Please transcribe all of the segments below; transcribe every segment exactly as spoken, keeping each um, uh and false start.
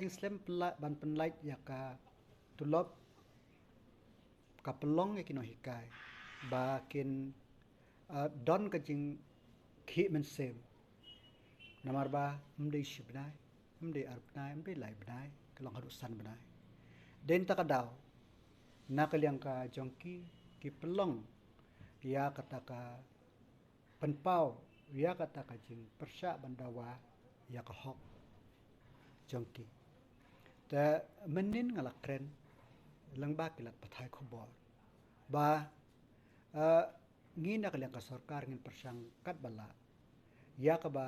slem pynla-, ban pynlait ïa ka tulop ka pynlong ïa ki nonghikai ba kin, uh, don ka jingkhih mynsiem. Namar ba ym dei shi bnai, ym dei ar bnai, ym dei lai bnai, ka long haduh san bnai. Dei na kata ka daw, na ka liang ka jong ki, ki pynlong ïa kata ka pynpaw ïa kata ka jingpyrshah ban dawa ïa ka hok jong ki. Te mynnin nga la kren lyngba ki lad pathai khubor ba, eh, ngi na ka liang ka sorkar ngin pyrshang katba lah ïa kaba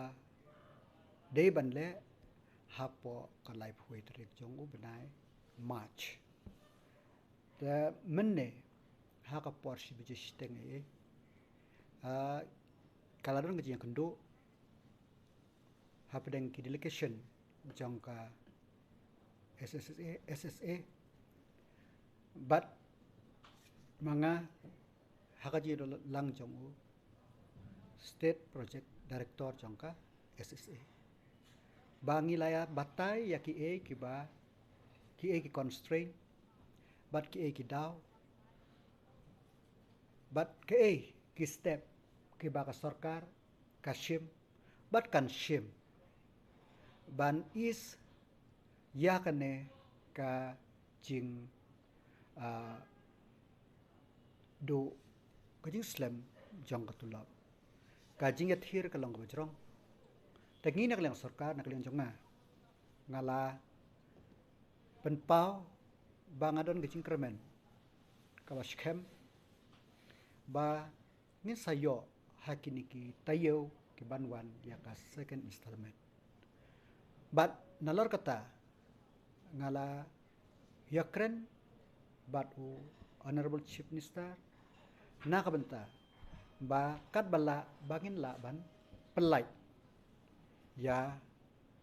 dei ban leh hapoh ka laiphew tarik jong u bnai March. Te mynne ha ka por shi baje shiteng, eh, ah, ka la don ka jingïakynduh hapdeng ki delegation jong ka S S A, S S A. Bad ma nga ha ka jingïadon lang jong u State Project Director jong ka S S A, ba ngi la ïa batai ïa kiei kiba, kiei ki constraint, bad kiei ki daw, bad kiei ki step kiba ka sorkar ka shim bad kan shim ban ease ïa kane ka jing, ah, duh, ka jingslem jong ka tulop. Ka jingïathir ka long kaba jrong. Te ngi na ka liang sorkar, na ka liang jong nga, nga la pynpaw ba nga don ka jingkyrmen kaba skhem ba ngin sa ïoh ha kine ki taïew ki ban wan ïa ka second installment. Bad nalor kata nga la ïakren bad u Honorable Chief Minister na ka bynta ba katba lah ba ngin lah ban pynlait ïa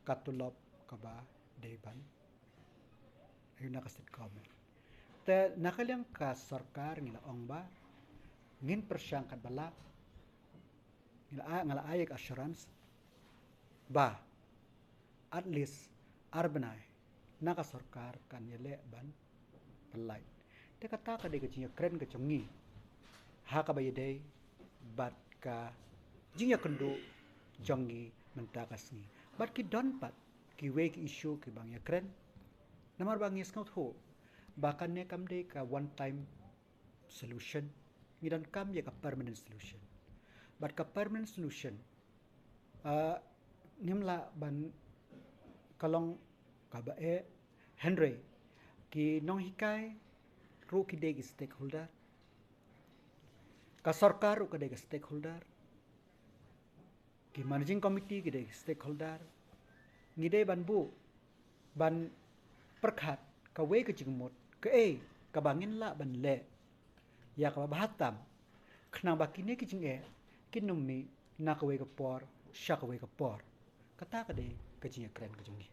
ka tulop kaba dei ban ïa na ka state government. Te na ka liang ka sorkar ngi la ong ba ngin pyrshang katba lah, ngi la, nga la ai ka assurance ba at least ar bnai na ka sorkar kan ïaleh ban pynlait. Te kata ka dei ka jingïakren ka jong ngi ha kaba ïadei bad ka jingïakynduh jong ngi mynta ka sngi. Bad ki don pat kiwei ki issue kiba ngi ïakren. Namar ba ngi sngewthuh ba kane kam dei ka one time solution, ngi donkam ïa ka permanent solution. Bad ka permanent solution, ah, ngim lah ban, ka long kaba eh, hynrei ki nonghikai ruh ki dei ki stakeholder, ka sorkar ruh ka dei ka stakeholder, ki managing committee ki dei ki stakeholder. Ngi dei ban buh, ban pyrkhat kawei ka jingmut, kaei kaba ngin lah ban leh ïa kaba bha tam, khnang ba kine ki jingeh kin ym mih na kawei ka por sha kawei ka por. Kata ka dei ka jingïakren ka jong ngi.